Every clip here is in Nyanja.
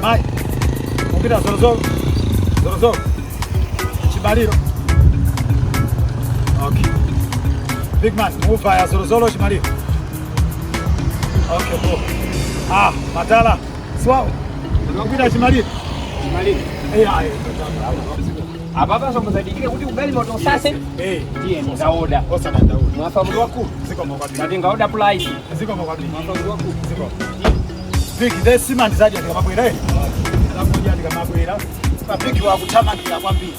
Mai. Mupita Zolozolo. Zolozolo. Chimaliro. Okay. Big man, move ya Zolozolo Chimaliro. Okay, bro. Ah, Matala. Swaw. Mupita Chimaliro. Chimaliro. Eh, ayi. Apapa somuzadikire kuti ugali moto usase. Eh, Tiye ndaoda. osadandaula. Mwafa mutu wakulu. Zikomo kwambiri. Ndatenga oda price. Zikomo kwambiri. Mwafa mutu wakulu. Zikomo. Big, the sima ndizadya ndikamabwera eh. Ndakudya ndikamabwera. Pa big wakuthamangira kwambiri.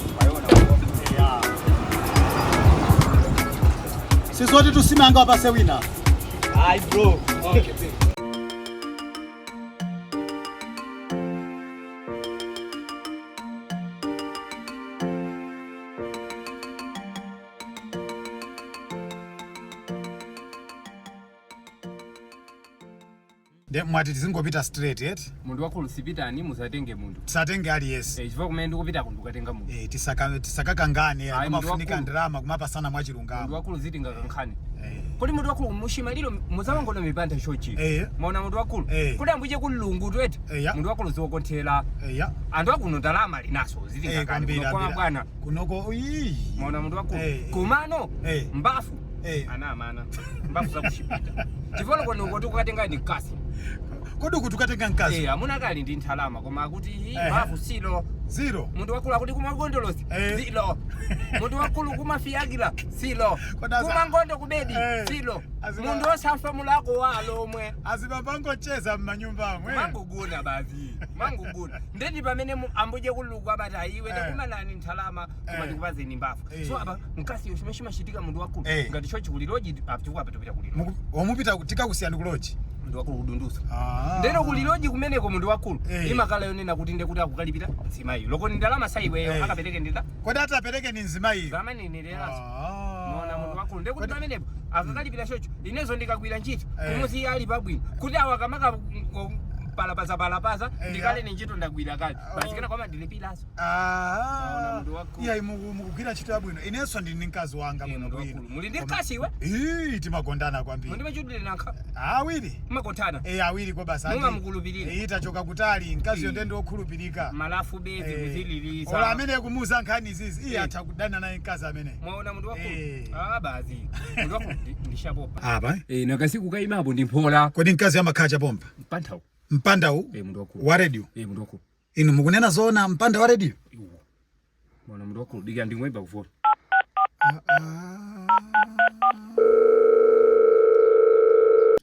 Yeah. Sizoti tusimanga wapase wina. Ayi bro. Okay, big. Nde mwati tizingopita straight eti Munthu wakulu sipitani musatenge munthu. tisatenge aliyense. Eh, chifukwa kumene ndikupita kundu ukatenga munthu. Eh, tisakakangane. Ayi, munthu kumafunika wakulu. ndalama kumapasana Munthu mwachilungamo. wakulu zitingakankhani. Eh. Kodi munthu wakulu mushimaliro muzamangono mipanda chochi. Eh. Maona munthu wakulu. Eh. Kodi ambuje kulungu twete. Eh, ya. Munthu wakulu ziokonthera. Eh, ya. Anthu akuno ndalama linaso Eh, zitingakani. kwambiri Kuno kwa ambiri. bwana. Kunoko ii. Maona munthu wakulu. Eh, eh. Komano Eh. mbafu. Eh. Ana amana. Mbafu zakushipita. Chifukwa kono kuti ukatenga ni kasi. Kodi kuti ukatenga mkazi? Eh, amuna kali ndi nthalama koma akuti hi, Eh. mbafu silo. Zero. Munthu wakulu akuti kumagondolosi Eh. silo. Munthu wakulu kumafiagila silo. Kodi Kumangondo kubedi Eh. silo. Azima- Munthu osafa mulako walo omwe. Azibambangocheza m'manyumba amwe. Manguguna basi. Manguguna. Ndeni pamene ambuje kuluku abati ayiwe Eh. ndakumanani nthalama koma Eh. ndikupazeni mbafu. Eh. So apa mkasi chimene chimachitika munthu wakulu Eh. ngati chochi kuli lodge chifukwa apa topita kuli lodge. Wamupita tikakusiyani ku lodge. Munthu wakulu kudundusa. Ah. Ndeno kuli lodge kumeneko munthu wakulu Eh. imakala yonena kuti nde kuti akukalipira nzimayi loko ni ndalama saiweyo Eh. akapereke ndita Kodi atapereke ni nzimayiyo? zamanenereraso Ah. maona munthu wakulu ndekuti Kodi- pamenepo akakalipira chocho inezo ndikagwira ntchito Eh. kumusiya ali pabwino kuti awa kamaka palapazapalapaza Eh, ndikale ya. ni ntchito ndagwira kale basi kena kwama ndilipilaso Ah. Maona munthu wakulu. Iya mukugwira ntchito yabwino. Inenso ndili ndi mkazi wanga Eh, muno munthu bwino. wakulu muli ndi Koma- mkazi iwe Ii, timagondana kwambiri. mundimachudile nankha Awiri. mmakothana Eh, awiri kwa basi. Mumamukhulupirira. Eh, tachoka kutali. Mkaziyo Eh. ndiye ndi wokhulupirika. malafu bezi Eh. Ola kuzililisa amene kumuuza nkhani izizi iye Eh. atha kudana naye mkazi amene. mwaona munthu wakulu Eh. ah basi munthu wakulu ndishapopa Apa eh? eh nakasiku kaimapo ndimphola Kodi mkazi amakhala chapompa? mpanthawu Mpandawu eh munthu wakulu wa radio. eh munthu wakulu Inu mukunena zoona mpanda wa radio? iwo mwana munthu wakulu dika ndingwemba kufona.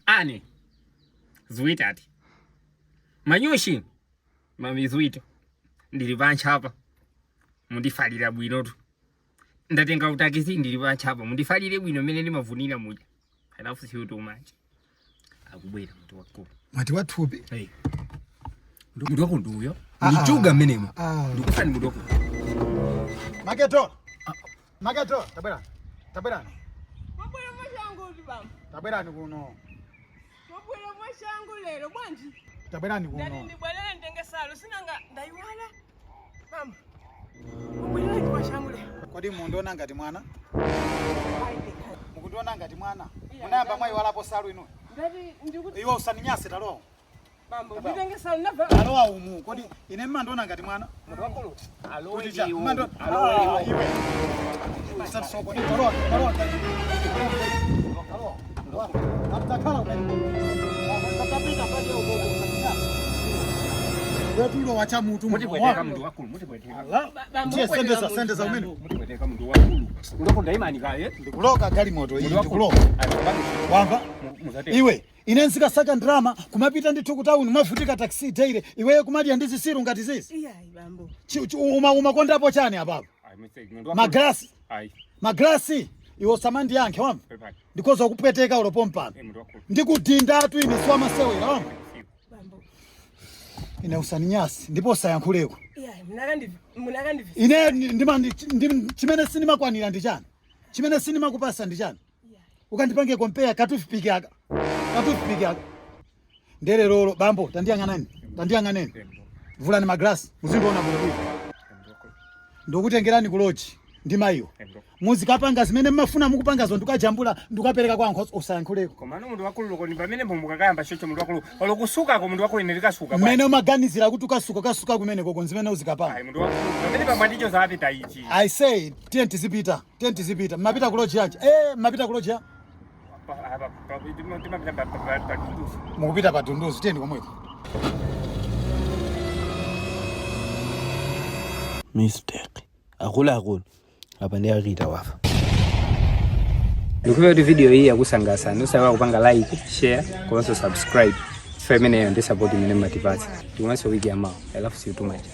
Ane zuitati manyushi mamizuito ndili pantchapa mundifalira bwinotu ndatenga utakisi ndili pantchapa mundifalire bwino mmene ndimavunira muja alafu siutumanja akubwera munthu wakulu. Mwati wathupi. Hey. Munthu wakulu ndiuyo Ah, ndichuga mmenemo ah. ndikufani munthu wakulu. Maketo. Maketo, tabwerani. Tabwerani. Mwabwera mwachangu kuti bambo. Tabwerani kuno. Mwabwera mwachangu lero bwanji. Tabwerani Ndati kuno. ndibwerere nditenge salo sinanga ndayiwala. Bambo. Mwabwerera ndi mwachangu lero. Kodi mundiona ngati mwana? Ayi ndekha. Mukundiona ngati mwana? Iya, Munayamba mwayiwalapo salu inu. Ndati ndikuti Iwe usaninyase talowa. bambo nditenge salo ndabva. Talowa umu. Kodi ine mmandiona ngati mwana? Munthu wakulu alowe Kuti cha iwo mmando alowe Ah, iwo iwe. Usasoko ni talowa, talowa. Talowa. Talowa. Atakhala umene. Atapita pale uko. Wetulo wacha mutu. Mutipweteka munthu wakulu mutipweteka. Bambo Ndiye sendeza sendeza umene. Mutipweteka munthu wakulu munthu wakulu ndayimani kaye. Ndikuloka galimoto iyi Munthu wakulu. ndikuloka. Ayi, mupake. Wamva? Musatenge. Iwe ine nzikasaka ndrama kumapita ndithu ku town mavutika taxi daily iweyo kumadya ndi zisiru ngati zizi. Iyayi bambo. Umakondapo chani apapo? Ayi, mistake. Munthu wakulu. Magrasi Ayi, magrasi iwe usamandiyankhe wamva? pepani. Ndikhoza kupweteka ulopo mpano. Eh, munthu wakulu. Ndikudindatu ine siwamasewera wamva? Bambo. Ine usaninyasi ndipo usayankhuleko. Iyayi munakandi munakandi. Ine chimene sindimakwanira ndi chani? Chimene sindimakupasa ndi chani? Iyayi. Ukandipange compare katufipiki aka katufipiki aka ndererolo bambo tandiyang'anani tandiyang'aneni. Eh, munthu wakulu. Vulani magrasi muzindiona bwinobwino. Eh, munthu wakulu. Ndikutengerani ku lodge. Ndi mayiwo. Muzikapanga zimene mmafuna mukupangazo, ndikajambula, ndikukapereka kwa ankhoswe. Usayankhuleko. Komano munthu wakululuko ni pamene mukakayamba chocho, munthu wakulu olo kusukako, munthu wakulu ine ndikasuka. Mmene umaganizira kuti ukasuka, ukasuka kumene koko zimene uzikapanga. Ayi, munthu wakulu pamene pamwandicho zapita ichi. I say tiye tizipita, tiye tizipita. Mmapita ku lodge yanji? Mmapita ku lodge ya Timapita pa Dunduzu. Mukupita pa Dunduzu, tiyeni komweko. Mistake, akuluakulu, apa ndi akita wafa. Ndikupeza kuti video iyi yakusangalatsani. Osaiwala kupanga like, share komanso subscribe, chifukwa imeneyo ndi support imene mmatipatsa. Tikumanso wiki yamawa. I love you too much.